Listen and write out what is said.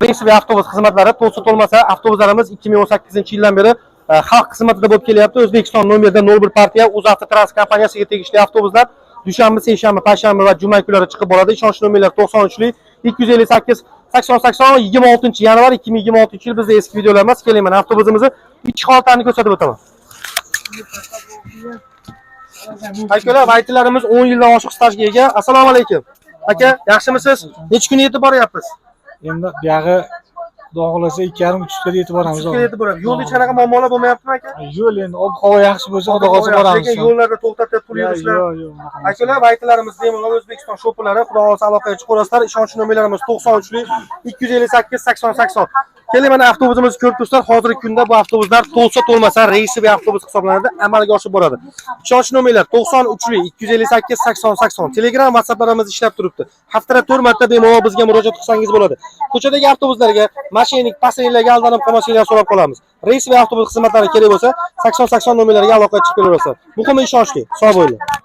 Рейсовый avtobus xizmatlari to'lsa to'lmasa avtobuslarimiz 2018-yildan beri xalq xizmatida bo'lib kelyapti. O'zbekiston nomerida 01 partiya UzAvtotrans kompaniyasiga tegishli avtobuslar dushanba, seshanba, payshanba va juma kunlari chiqib boradi. Ishonch nomerlari 93lik 258 80 80. 26 yanvar 2026 yil, bizda eski videolar emas. Keling, mana avtobusimizni ichki holatlarini ko'rsatib o'taman. Akalar, водитель larimiz 10 yildan oshiq stajga ega. Assalomu alaykum. Aka, yaxshimisiz? Necha kun yetib boryapmiz? Endi buyog'i, xudo xohlasa, 2,5, 3 ga yetib boramiz. 3 ga yetib boryapmiz. Yo'lda hech qanaqa muammolar bo'lmayaptimi, aka? Yo'l endi, ob havo yaxshi bo'lsa, xudo xohlasa, boramiz. Lekin yo'llarda to'xtatib pul Yo'q, yig'ishlar. yo'q, unaqa narsa. Akalar, водитель larimiz bemalol O'zbekiston shopirlari, xudo xohlasa, aloqaga chiqaverasizlar. Ishonch nomerlarimiz 93lik 258 80 80. Keling, mana avtobusimizni ko'rib turibsizlar. Hozirgi kunda bu avtobuslar to'lsa to'lmasa рейсовый avtobus hisoblanadi, amalga oshib boradi. Ishonch nomerlar 93lik 258 80 80. Telegram, WhatsApplarimiz ishlab turibdi. Haftada 4 marta bemalol bizga murojaat qilsangiz bo'ladi. Ko'chadagi avtobuslarga, мошенник, passangerlarga aldanib qolmasliklarini so'rab qolamiz. Рейсовый avtobus xizmatlari kerak bo'lsa, 80 80 nomerlariga aloqaga chiqib kelaverasizlar. Muhimi, ishonchli. Sog' bo'linglar.